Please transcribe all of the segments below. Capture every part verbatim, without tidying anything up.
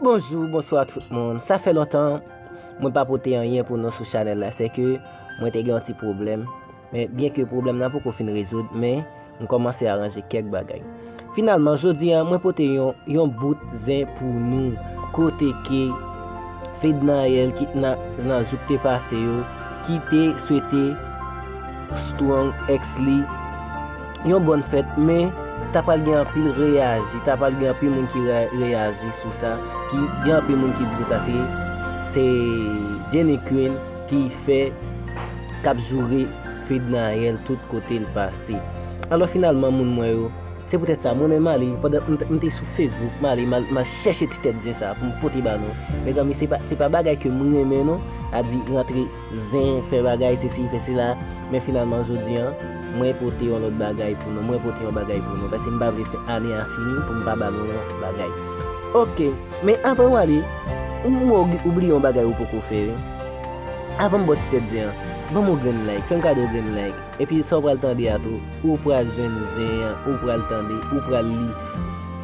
Bonjou, bonswa tout moun. Sa fè lontan mwen pa pote anyen pou nou sou chanèl la. Se ke mwen te gen yon ti pwoblèm. Men byen ke pwoblèm nan poko fin rezoud, men m kòmanse aranje kèk bagay. Finalman, jodi a, mwen pote yon, yon bout zen pou nou. Kote ke Fednaelle ki nan, nan jou k te pase yo, ki te swete Strong ex li yon bòn fèt, men ta pral gen anpil reyaji, ta pral gen anpil moun ki re-, reyaji sou sa, ki gen anpil moun ki di ke sa se, se Jenny Queen ki fè, k ap joure Fednaelle tout kote l pase. Alò finalman, moun mwen yo, se poutèt sa, mwen menm m ale, pandan m t-, m te sou Facebook, m ale, m al, m al chèche ti tèt zen sa pou m pote ba nou. Mezanmi, se pa, se pa bagay ke m renmen non, a di rantre zen, fè bagay, sesi, fè sela. Men finalman, jodi a, mwen pote yon lòt bagay pou nou. Mwen pote yon bagay pou nou. Paske m pa vle fè ane a fini pou m pa ba nou yon bagay. Oke, men avan w ale, ou, ou, ou bliye yon bagay ou poko fè, wi. Avan m ba w ti tèt zen an, ban m yon grenn like, fè m kado yon grenn like. Epi sa w pral tande a tou, ou pral jwenn zen an, ou pral tande, ou pral li.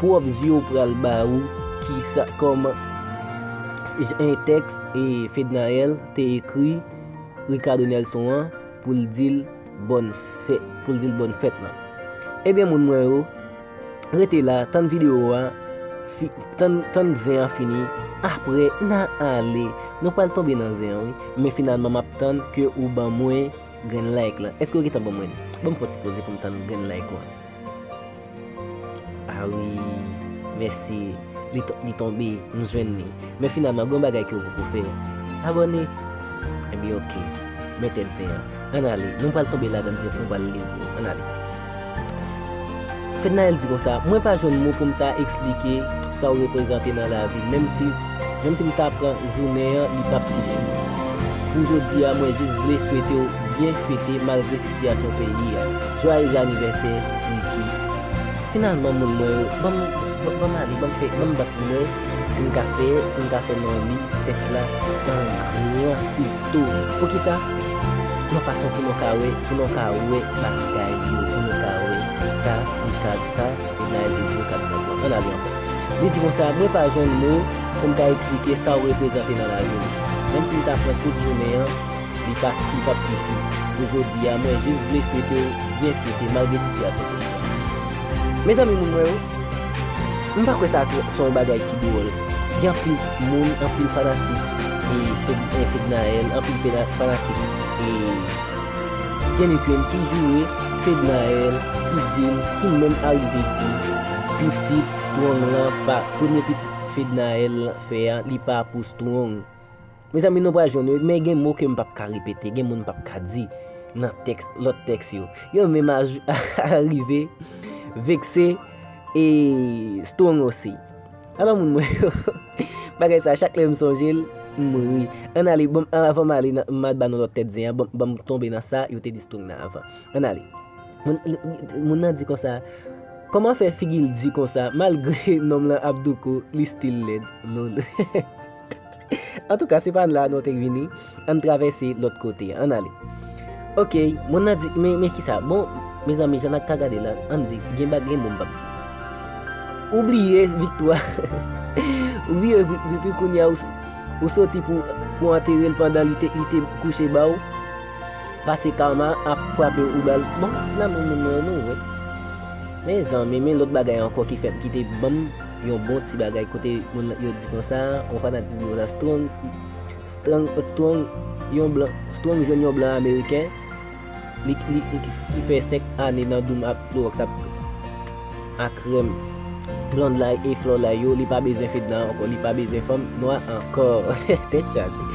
Pwòp zye w pral ba ou kisa, kòman, en tèks e Fednaelle te ekri Ricardo Nelson an pou l di l bòn fèt, pou l di l bòn fèt lan. Ebyen, moun mwen yo, rete la, tann videyo a, fi-, tann, tann zen an fini, apre, n a ale. Nou pral tonbe nan zen an, wi. Men finalman, m ap tann ke ou ban mwen grenn like lan. Èske w gentan ban mwen? Ban m fè yon ti poze pou m tann grenn like ou an. A wi, mèsi. Li to-, li tonbe, m jwenn li. Men finalman, gen yon bagay ke w poko fè. Abòne. Ebyen, oke. Men tèt zen an. Ann ale. Nou pral tonbe ladan l dirèk, nou pral li l pou ou. Ann ale. Fednaelle di konsa, mwen pa jwenn mo pou m ta eksplike sa w reprezante nan lavi m, menm si, menm si m ta pran jounen an, li p ap sifi. Pou jodi a, mwen jis vle swete w byen fete malgre sitiyasyon peyi a. Joyeux anniversaire, Ricky. Finalman, moun mwen yo, ban m, ban, ban m ale, ban m fè, ban m bat pou mwen, si m ka fè, si m ka fè non li, tèks la, an gran pito. Poukisa? Yon fason pou nou ka wè, pou nou ka wè bagay yo, pou nou ka wè sa, li ka, sa, Fednaelle te di yo ka di konsa. Ann ale ankò. Li di konsa, mwen pa jwenn mo pou m ta eksplike sa w reprezante nan lavi m. Menm si m ta pran tout jounen an, li pa, li p ap sifi. Pou jodi a, mwen jis vle swete w byen fete malgre sitiyasyon peyi a. Mezanmi, moun mwen yo, m pa kwè sa se, se yon bagay ki dwòl. Gen anpil moun, anpil fanatik e Fed-, e Fednaelle, anpil fena-, fanatik e Jenny Queen ki joure Fednaelle, ki di l, ki menm arive di pitit Strong lan pa, premye pitit Fednaelle fè a, li pa pou Strong. Mezanmi, nou pral jwenn yo, men gen mo ke m p ap ka repete, gen mo m p ap ka di nan tèks, lòt tèks yo. Yo menm a-, arive vekse e Strong osi. Alò, moun mwen yo, bagay sa, chak lè m sonje l, m ri. Ann ale, bon, avan m ale, nan, m al ba nou lòt tèt zen an, ban, ban m tonbe nan sa yo te di Strong nan avan. Ann ale. Moun, moun nan di konsa, kòman fè figi l di konsa, malgre nonm lan ap douko, li still lèd, lol. Antouka, se pa la nou te vini, ann travèse lòt kote, ann ale. Oke, moun nan di, men, men kisa? Bon, mezanmi, jan n ap ka gade la, ann di, gen bag-, gen mo m p ap di. Ou bliye viktwa. Ou bliye vi-, viktwa kounye a, ou, ou soti pou, pou antere l pandan li te, li te kouche ba w. Pase kama ap frape ou bal. Bon, finalman, moun mwen nou, wi. Mezanmi, men lòt bagay ankò ki fè, ki te ban m yon bon ti bagay kote moun yo di konsa, yon fanatik di konsa, Strong, Strong, Strong, yon blan, Strong jwenn yon blan ameriken, li, li, li ki, ki fè senk ane nan doum ap Klowòks ap a krèm blond la e flò la yo, li pa bezwen Fedna ankò, li pa bezwen fanm nwa ankò. Tèt chaje.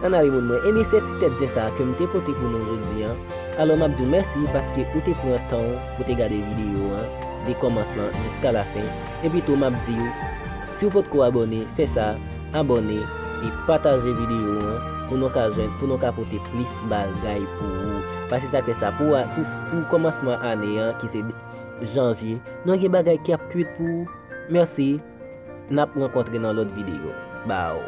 Ann ale moun mwen. Ebyen se ti tèt zen sa ke m te pote pou nou jodi an. Alò m ap di w mèsi paske ou te pran tan w pou te gade videyo an de kòmansman jiska lafen. Epi tou m ap di w, si w potko abòne, fè sa, abòne e pataje videyo an pou nou ka jwenn, pou nou ka pote plis bagay pou ou. Paske sa k fè sa pou, pou, pou kòmansman ane an ki se janvye, nou gen bagay k ap kwit pou ou. Mèsi. N ap rankontre nan lòt videyo. Baw.